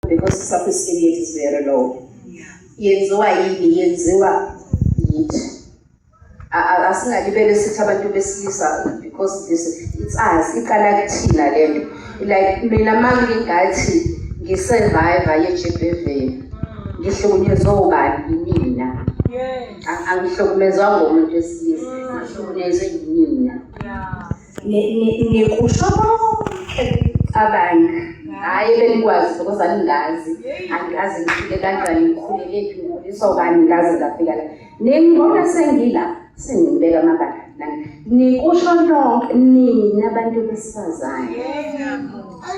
Because self esteem yethu is very low. Yenziwa yini? Yenziwa yithi. Asingalibele sithi abantu besilisa because this, it's us, iqala kuthina lento. Like mina, uma ngingathi ngi-survivor ye-GBV, ngihlukunyezwe ubani? Yinina. Angihlukumezwanga umuntu wesilisa, ngihlukunyezwe yinina. Nikusho konke cabanga, hhayi benikwazi because aningazi, angazi ngifike kanjani, ngikhulelephi, ngikhuliswa ubani, ngaze ngafika la. Ningibona sengila, sengibeka amabala. Nikusho nonke nina bantu besifazane.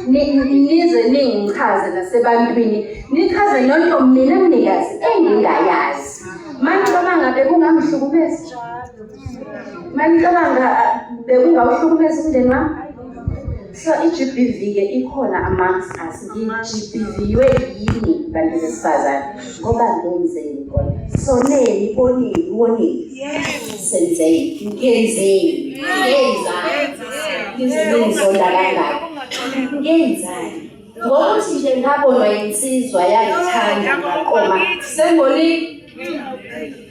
Nize ningichaze nasebantwini, nichaze nonto mina mnikazi engingayazi. Manicabanga bekungangihlukumezi? Manicabanga bekungawuhlukumezi umndeni wami? So i-GBV-ke ikhona amongst us. Ngi-GBV-we yini, bantu besifazane? Ngoba ngenzeni kona? Soneni, boneni, woneni, senzeni, ngenzeni, ngenzani? Nize ningizonda kangaka, ngenzani? Ngokuthi nje ngabonwa insizwa yangithanda, ngaqoma, sengoni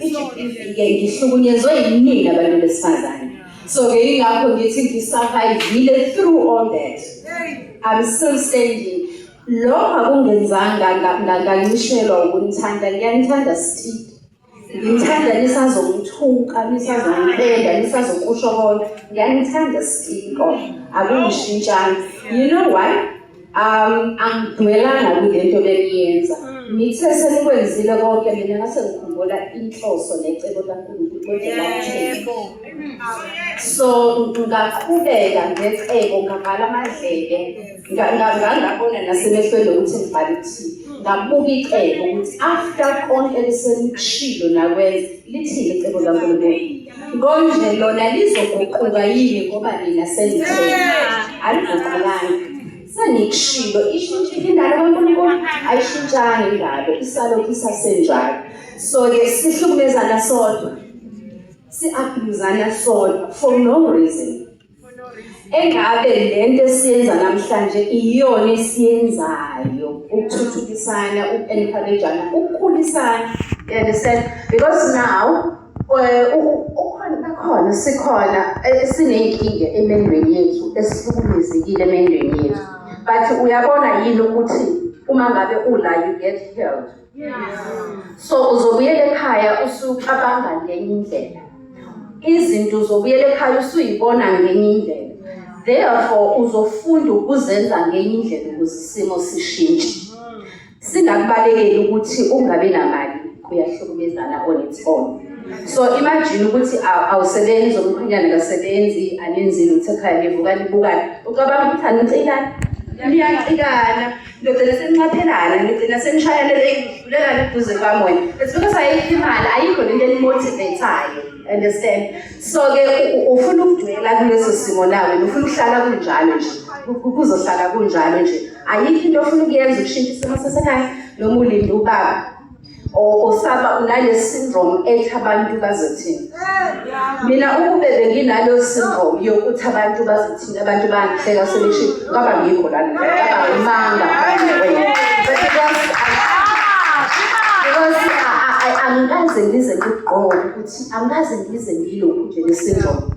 i-GBV-ke. Ngihlukunyezwe yinina, abantu besifazane. So-ke yingakho ngithi ngi-survive-ile through all that, I'm still standing. Lokho akungenzanga ngancishelwa ukunithanda. Ngiyanithanda still, ngithanda nisazongithuka, nisazongipenda, nisazokusho konke, ngiyanithanda still kona, akungishintshanga. You know why? Angidwelanga kule nto beniyenza. Ngithe senikwenzile konke, mina ngase ngikhumbula inhloso necebo laNkulunkulu kodwa lakutheni. So ngaqhubeka ngecebo, ngavala amadlebe, ngangabona nasemehlweni ukuthi ngibhale ukuthini. Ngabuka icebo ukuthi after konke esenikushilo nakwenza, lithini icebo laNkulunkulu? Konje lona lizoguquka yini ngoba nina senithele? Aliguqukanga. Sengikushilo, ishintshile indalo kaNkulunkulu? Ayishintshanga indalo, isalokhu isasenjalo. So-ke sihlukumezana sodwa, si-abuse-ana sodwa for no reason. Engabe lento esiyenza namhlanje iyona esiyenzayo ukuthuthukisana, uku-encourage-ana, ukukhulisana, you understand? Because now ukhona, bakhona, sikhona siney'nkinga emendweni yethu, esihlukumezekile emendweni yethu, but uyabona yini ukuthi uma ngabe ula, you get healed? So uzobuyela ekhaya usucabanga ngenye indlela, izinto uzobuyela ekhaya usuyibona ngenye indlela, therefore uzofunda ukuzenza ngenye indlela ukuze isimo sishintshe. Singakubalekeli ukuthi ungabi namali, kuyahlukumezana on its own. So imagine ukuthi awusebenzi, umkhwenyana kasebenzi, anenzi lutho ekhaya, nivuka nibukane. Ucabanga ukuthi anicikani? Niyacikana, nigcina seninxaphelana, nigcina senishayana, nidlulelana eduze kwami wena. It's because ayikho imali, ayikho lento eni-motivate-ayo, understand? So-ke ufuna ukudwela kuleso simo nawe, ufuna ukuhlala kunjalo nje, kuzohlala kunjalo nje. Ayikho into ofuna ukuyenza ukushintsha isimo sasekhaya, noma ulinde ubaba osaba unale syndrome ethi abantu bazothini. Mina ukube benginalo syndrome yokuthi abantu bazothini, abantu bangihleka sebeshilo, ngaba ngikho lana, ngaba ngimanga. But because angikaze ngize ngigqoke ukuthi angikaze ngize ngilokhu nje le syndrome.